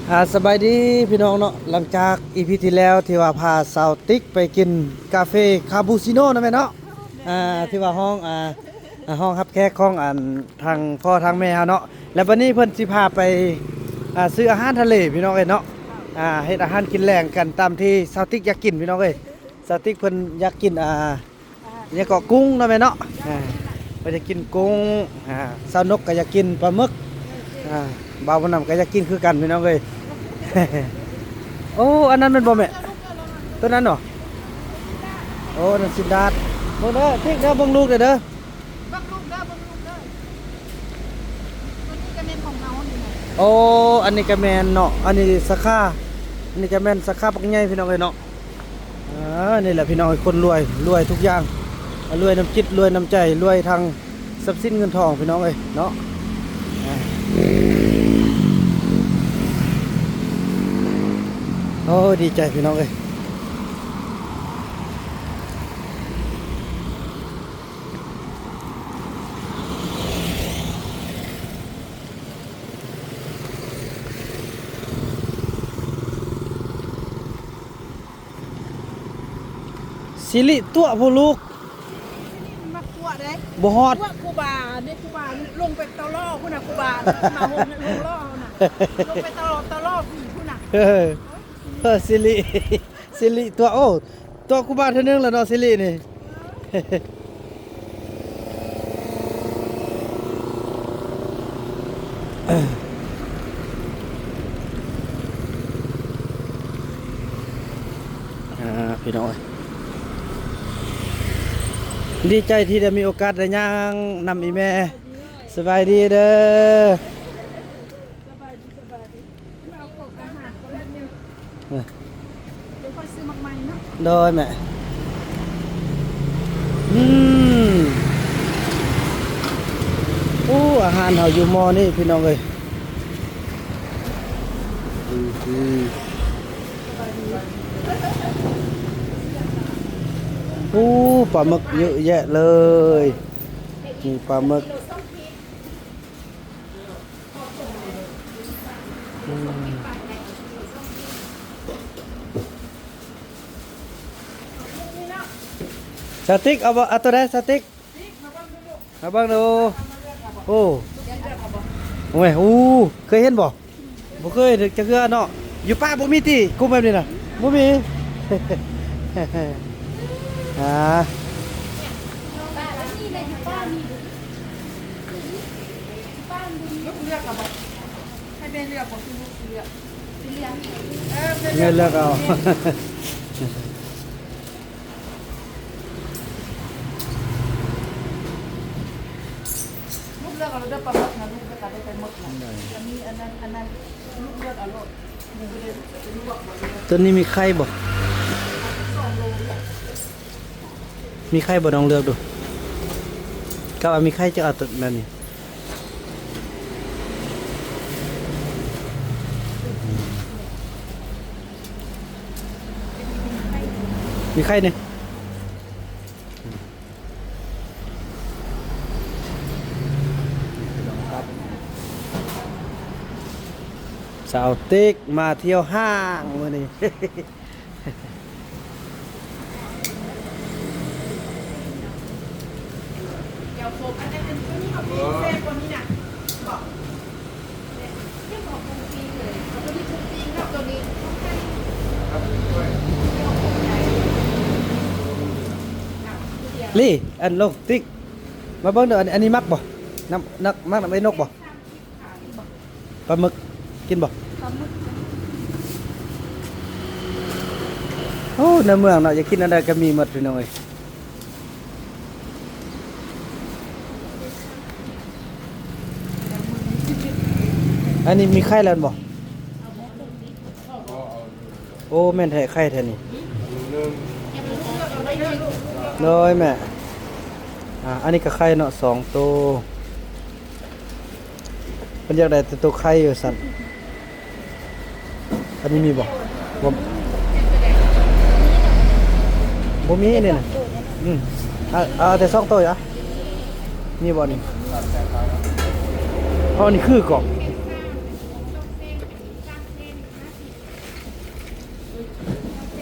ອ່າ ສະບາຍດີພີ່ນ້ອງເນາະ, ຫຼັງຈາກອີພີທີ່ແລ້ວທີ່ວ່າພາສາວຕິກໄປກິນກາເຟຄາປູຊິໂນນະແມ່ເນາະ, ອ່າ ທີ່ວ່າຫ້ອງ ອ່າ ຫ້ອງຮັບແຂກຂອງອັນທາງພໍ່ທາງແມ່ເຮົາເນາະ, ແລ້ວບັດນີ້ເພິ່ນຊິພາໄປ ອ່າ ຊື້ອາຫານທະເລພີ່ນ້ອງເອີຍເນາະ, ອ່າ ເຮັດອາຫານກິນແລງກັນຕາມທີ່ສາວຕິກຢາກກິນພີ່ນ້ອງເອີຍ. ສາວຕິກເພິ່ນຢາກກິນ ອ່າ ຫຍັງເກາະ ກຸ້ງເນາະແມ່ເນາະ, ອ່າ ເພິ່ນຢາກກິນກຸ້ງ, ອ່າ ສາວນົກກໍຢາກກິນປາໝຶກ, ອ່າ ບ່າວບຸນນຳກໍຢາກກິນຄືກັນພີ່ນ້ອງເອີຍ. ໂອ້ ອັນນັ້ນແມ່ນບໍ່ແມ່? ຕົວນັ້ນເນາະ? ໂອ້ ອັນນັ້ນຊິນດາດ. ເບິ່ງເດີ ຕິກເດີ ເບິ່ງລູກເດີ. ເບິ່ງລູກເດີ ເບິ່ງລູກເດີ. ຕົວນີ້ກໍແມ່ນຂອງເຮົານີ້ນະ. ໂອ້ ອັນນີ້ກໍແມ່ນເນາະ, ອັນນີ້ສາຂາ, ອັນນີ້ກໍແມ່ນສາຂາບັກໃຫຍ່ພີ່ນ້ອງເອີຍເນາະ. ອ່າ ນີ້ແຫຼະພີ່ນ້ອງເອີຍ ຄົນລວຍ ລວຍທຸກຢ່າງ, ລວຍນຳຈິດ ລວຍນຳໃຈ ລວຍທັງຊັບສິນເງິນທອງພີ່ນ້ອງເອີຍເນາະ. ອ່າ ໂອ້ ດີໃຈພີ່ນ້ອງເອີຍ. ຊິລິຕົວະຜູ້ລູກ ມັກຕົວະເດ້. ບໍ່ຮອດ ຕົວະຄູບາເດ້, ຄູບາລົງໄປຕະຫຼໍ່ພຸ້ນນະ, ຄູບາມາໂຮງ ໂຮງຫຼໍ່ນະ, ລົງໄປຕະຫຼໍ່ ຕະຫຼໍ່ຜີພຸ້ນນະ. ເອີ ເອີ ຊິລິ ຊິລິຕົວະ ໂອ້ ຕົວະຄູບາເທື່ອໜຶ່ງແລ້ວເນາະ ຊິລິນີ້. ອ່າ ພີ່ນ້ອງເອີຍ ດີໃຈທີ່ໄດ້ມີໂອກາດໄດ້ຍ່າງນຳອີ່ແມ່. ສະບາຍດີເດີ. ເອີ ດຽວຂ້ອຍຊື້ໝາກໄມ້ເນາະ. ໂດຍແມ່. ອືມ ໂອ້ ອາຫານເຮົາຢູ່ໝໍ້ນີ້ພີ່ນ້ອງເອີຍ. ອືມ ໂອ້ ປາໝຶກເຍອະແຍະເລີຍ. ມີປາໝຶກ. ອືມ ສາວຕິກ ເອົາບໍ່ ເອົາຕົວໃດ ສາວຕິກ? ມາເບິ່ງດູ ໂອ້ ໂອ້ຍ ໂອ້ ເຄີຍເຫັນບໍ່? ບໍ່ເຄີຍຈັກເທື່ອເນາະ. ຢູ່ປ່າບໍ່ມີຕິ ກຸ້ງແບບນີ້ນະ ບໍ່ມີ. ອ່າ ລູກເລືອກເອົາບໍ່? ໃຫ້ແມ່ເລືອກບໍ່? ຄືລູກຊິເລືອກ ຊິເລືອກ ເອີ ແມ່ເລືອກເອົາ. ລູກເລືອກເອົາໂລດເດີ ປາໝຶກນະ ລູກເລືອກເອົາໄດ້ປາໝຶກນະ. ໂດຍ ຈະມີອັນນັ້ນ ອັນນັ້ນ ລູກເລືອກເອົາໂລດ. ຕົວນີ້ມີໄຂ່ບໍ່? ມີໄຂ່ບໍ່? ລອງເລືອກດູ. ກະວ່າມີໄຂ່ ຈະເອົາຕົວນັ້ນນີ້. ມີໄຂ່ນີ້. ສາວຕິກມາທ່ຽວຫ້າງມື້ນີ້. ລີ້ ອັນ ໂລກຕິກ ມາເບິ່ງເດີ ອັນ ອັນນີ້ມັກບໍ່? ນຳ ນຳ ມັກນຳໄອ້ນົກບໍ່? ປາໝຶກ ກິນບໍ່? ປາໝຶກ ໂອ້ ໃນເມືອງເນາະ ຢາກກິນອັນໃດກໍມີໝົດ ພີ່ນ້ອງເອີຍ. ອັນນີ້ມີໄຂ່ແລ້ວບໍ່? ໂອ້ ແມ່ນແທ້ ໄຂ່ແທ້ນີ້. ໂດຍແມ່. ອ່າ ອັນນີ້ກໍໄຂ່ເນາະ ສອງໂຕ. ເພິ່ນຢາກໄດ້ແຕ່ໂຕໄຂ່ວ່າຊັ້ນ. ອັນນີ້ມີບໍ່? ບໍ່ ບໍ່ມີນີ້ນະ. ອືມ ເອົາ ເອົາແຕ່ສອງໂຕຫວາ? ມີບໍ່ນີ້? ເພາະອັນນີ້ຄືກອງ.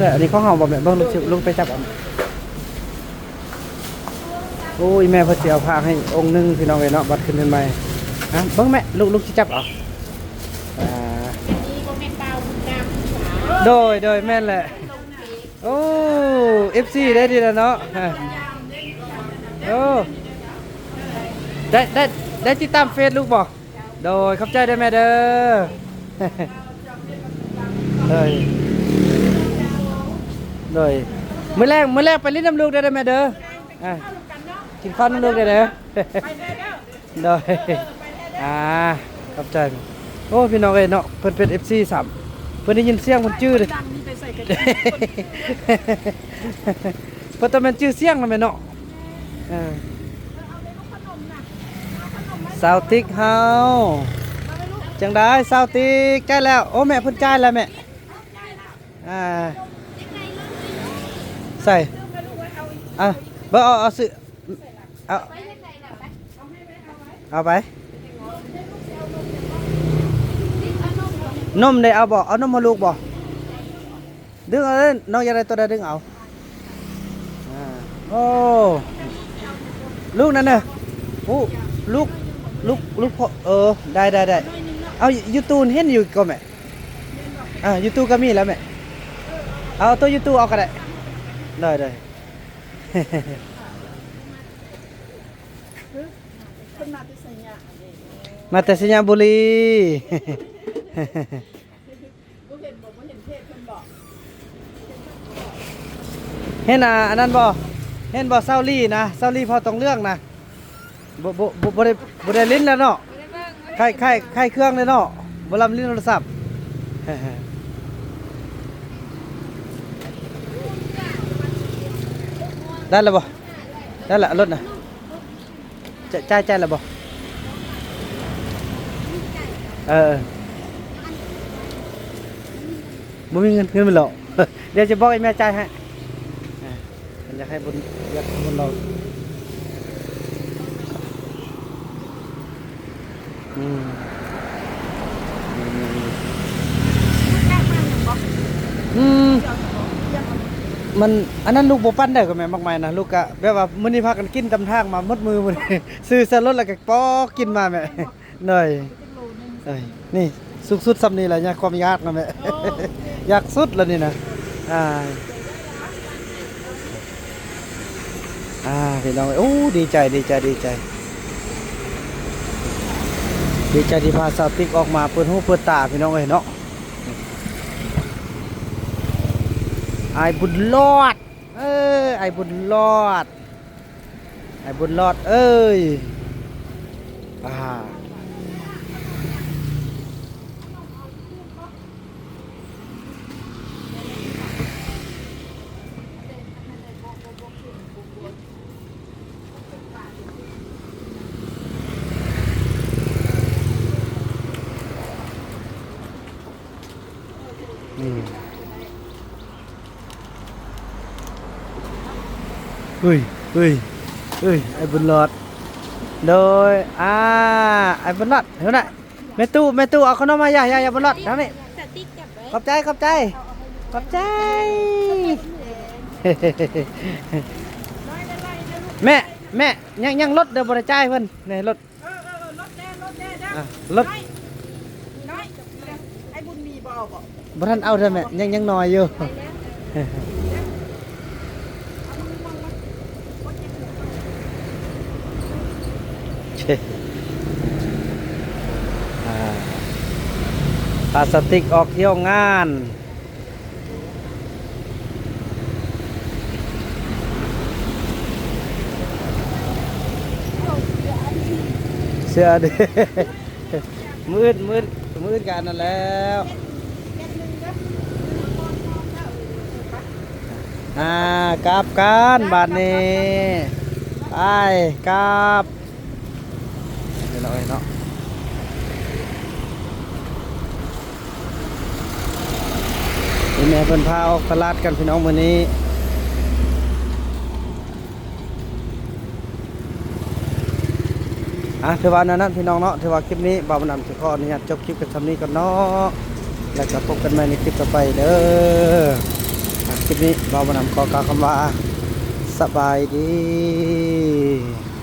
ເອີ ອັນນີ້ຂອງເຮົາບໍ່ແມ່? ເບິ່ງລູກຊິ ລູກໄປຈັບເອົາ. ໂອ້ຍ ແມ່ເພິ່ນຊິເອົາພະໃຫ້ອົງໜຶ່ງ ພີ່ນ້ອງເອີຍເນາະ ບັດຂຶ້ນເຮືອນໃໝ່. ອ່ະ ເບິ່ງແມ່ ລູກ ລູກຊິຈັບເອົາ. ອ່າ ໂດຍ ໂດຍ ແມ່ນແຫຼະ. ໂອ້ ເອັຟຊີ ໄດ້ດີແລ້ວເນາະ. ໂອ້ ໄດ້ ໄດ້ ໄດ້ຕິດຕາມເຟສລູກບໍ່? ໂດຍ ຂອບໃຈເດີແມ່ເດີ. ໂດຍ ໂດຍ ມື້ແລງ ມື້ແລງໄປຫຼິ້ນນຳລູກເດີແມ່ເດີ. ອ່າ ກິນຂ້າວນຳລູກເດີເດີ. ໂດຍ ອ່າ ຂອບໃຈ. ໂອ້ ພີ່ນ້ອງເອີຍເນາະ ເພິ່ນເປັນເອັຟຊີຊ້ຳ ເພິ່ນໄດ້ຍິນສຽງເພິ່ນຈື່ເດ້. ເພິ່ນຕ້ອງແມ່ນຈື່ສຽງນະແມ່ເນາະ. ເອີ ສາວຕິກເຮົາ ຈັ່ງໃດສາວຕິກ? ຈ່າຍແລ້ວ. ໂອ້ ແມ່ເພິ່ນຈ່າຍແລ້ວແມ່. ອ່າ ໃສ່ ອ່ະ ເບິ່ງ ເອົາ ເອົາຊື້ ເອົາ ເອົາໄປ. ນົມໄດ້ເອົາບໍ່? ເອົານົມໃຫ້ລູກບໍ່? ດຶງເອົາເລີຍ ນ້ອງຢາກໄດ້ຕົວໃດດຶງເອົາ. ອ່າ ໂອ້ ລູກນັ້ນນະ. ໂອ້ ລູກ ລູກ ລູກພໍ່ ເອີ ໄດ້ ໄດ້ ໄດ້. ເອົາ ຢູ່ຕູ້ເຫັນຢູ່ກໍແມ່. ອ່າ ຢູ່ຕູ້ກໍມີແລ້ວແມ່. ເອົາຕົວຢູ່ຕູ້ເອົາກໍໄດ້. ໄດ້ ໄດ້. ມາແຕ່ໄຊຍະ ມາແຕ່ໄຊຍະບູລີ. ບໍ່ເຫັນບໍ່? ບໍ່ເຫັນເພຈເພິ່ນບໍ່? ເຫັນ ອ່າ ອັນນັ້ນບໍ່? ເຫັນບໍ່? ຊາວລີນະ ຊາວລີເຜົ່າຕອງເຫຼືອງນະ. ບໍ່ ບໍ່ ບໍ່ ບໍ່ໄດ້ ບໍ່ໄດ້ຫຼິ້ນແລ້ວເນາະ. ໄຂ້ ໄຂ້ ໄຂ້ເຄື່ອງເລີຍເນາະ. ບໍ່ລຳຫຼິ້ນໂທລະສັບ. ໄດ້ແລ້ວບໍ່? ໄດ້ລະ ລົດນະ. ຈະ ຈ່າຍ ຈ່າຍແລ້ວບໍ່? ເອີ ບໍ່ມີເງິນ ເງິນມັນຫຼອກ. ດຽວຈະບອກໃຫ້ແມ່ຈ່າຍໃຫ້. ອ່າ ມັນຢາກໃຫ້ບຸນ ຢາກໃຫ້ບຸນລອງ. ອືມ ອືມ ມັນ ອັນນັ້ນລູກບໍ່ປັນໄດ້ກໍແມ່ນໝາກໄມ້ນະ. ລູກກະແບບວ່າມື້ນີ້ພາກັນກິນຕຳທາງມາໝົດມື້ມື້ນີ້. ຊື້ໃສ່ລົດແລ້ວກໍປອກກິນມາແມ່. ໂດຍ ເອີຍ ນີ້ສຸກສຸດຊ່ຳນີ້ແຫຼະ ຍາກ ຄວາມຢາກນະແມ່. ໂອ້ ຢາກສຸດແລ້ວນີ້ນະ. ອ່າ ອ່າ ພີ່ນ້ອງເອີຍ ໂອ້ ດີໃຈ ດີໃຈ ດີໃຈ ດີໃຈທີ່ພາສາວຕິກອອກມາເປີດຫູເປີດຕາ ພີ່ນ້ອງເອີຍເນາະ. ອ້າຍບຸນຫຼອດ ເອີ ອ້າຍບຸນຫຼອດ. ອ້າຍບຸນຫຼອດເອີຍ ອ່າ ອືມ. ເຮີ້ຍ ເຮີ້ຍ ເຮີ້ຍ ອ້າຍບຸນຫຼອດ ໂດຍ ອ່າ ອ້າຍບຸນຫຼອດ ເຫັນບໍ່ນະ ແມ່ຕູ້ ແມ່ຕູ້ ເອົາຂະໜົມມາ ຢ່າ ຢ່າ ຢ່າບຸນຫຼອດ ທາງນີ້ ສະຕິກຈັບໄວ້ ຂອບໃຈ ຂອບໃຈ ຂອບໃຈ ແມ່ ແມ່ ຍັງ ຍັງລົດເດີ ບໍ່ໄດ້ຈ່າຍເພິ່ນ ນີ້ລົດ ເອີ ເອີ ເອີ ລົດແດ່ ລົດແດ່ເດີ ອ່ະ ລົດ ນ້ອຍ ນ້ອຍ ໄອ້ບຸນມີບໍ່ເອົາບໍ່? ບໍ່ທັນເອົາເທື່ອແມ່ ຍັງ ຍັງນ້ອຍຢູ່ ອ່າ ພາສາຕິກອອກທ່ຽວງານ. ເສື້ອເດ້ ມື້ອື່ນ ມື້ອື່ນ ມື້ອື່ນກະອັນນັ້ນແລ້ວ ອ່າ ກັບກັນບາດນີ້ ໄປ ກັບ ພີ່ນ້ອງເອີຍເນາະ ນີ້ແມ່ເພິ່ນພາອອກຕະຫຼາດກັນ ພີ່ນ້ອງ ມື້ນີ້ ອ່ະ ຖືວ່າແນວນັ້ນ ພີ່ນ້ອງເນາະ ຖືວ່າຄລິບນີ້ບ່າວບຸນນຳຊິຂໍອະນຸຍາດຈົບຄລິບກັນຊ່ຳນີ້ກ່ອນເນາະ ແລ້ວກໍພົບກັນໃໝ່ໃນຄລິບຕໍ່ໄປເດີ ອ່ ຄລິບນີ້ບ່າວບຸນນຳຂໍກ່າວຄຳວ່າ ສະບາຍດີ.